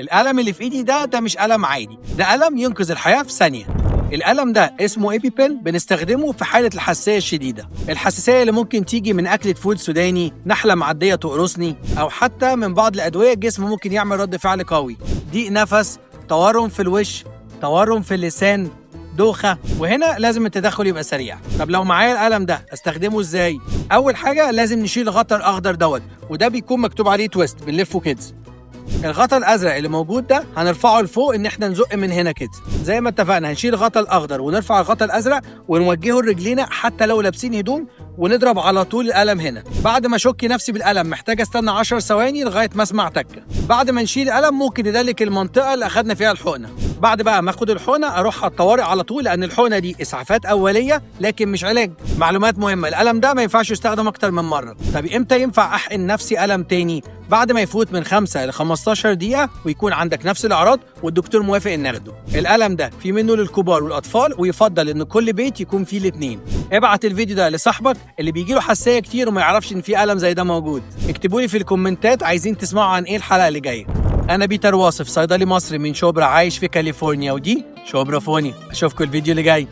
القلم اللي في ايدي ده مش قلم عادي، ده قلم ينقذ الحياة في ثانية. القلم ده اسمه EpiPen، بنستخدمه في حالة الحساسية الشديدة، الحساسية اللي ممكن تيجي من أكلة فول سوداني، نحلة معدية تقرصني، أو حتى من بعض الأدوية الجسم ممكن يعمل رد فعل قوي، ضيق نفس، تورم في الوش، تورم في اللسان، دوخة، وهنا لازم التدخل يبقى سريع. طب لو معايا القلم ده استخدمه ازاي؟ أول حاجة لازم نشيل الغطا الأخضر دوت، وده بيكون مكتوب عليه twist، بنلفه كده. الغطا الازرق اللي موجود ده هنرفعه لفوق ان احنا نزق من هنا كده. زي ما اتفقنا هنشيل الغطا الاخضر ونرفع الغطا الازرق ونوجهه لرجلينا حتى لو لابسين هدوم، ونضرب على طول القلم هنا. بعد ما اشك نفسي بالقلم محتاج استنى 10 ثواني لغاية ما اسمع تكه. بعد ما نشيل القلم ممكن ندلك المنطقة اللي اخدنا فيها الحقنة. بعد بقى ما اخد الحقنة اروح على الطوارئ على طول، لان الحقنة دي اسعافات اوليه لكن مش علاج. معلومات مهمة، القلم ده ما ينفعش يستخدم اكتر من مرة. طب امتى ينفع احقن نفسي قلم تاني؟ بعد ما يفوت من 5 ل 15 دقيقة ويكون عندك نفس الاعراض والدكتور موافق ان ناخده. القلم ده في منه للكبار والاطفال، ويفضل ان كل بيت يكون فيه الاثنين. ابعت الفيديو ده لصاحبك اللي بيجي له حساسية كتير وما يعرفش ان في قلم زي ده موجود. اكتبوا لي في الكومنتات عايزين تسمعوا عن ايه الحلقة اللي جاية. انا بيتر واصف، صيدلي مصري من شبرا عايش في كاليفورنيا، ودي شبرا فوني. اشوفكم الفيديو اللي جاي.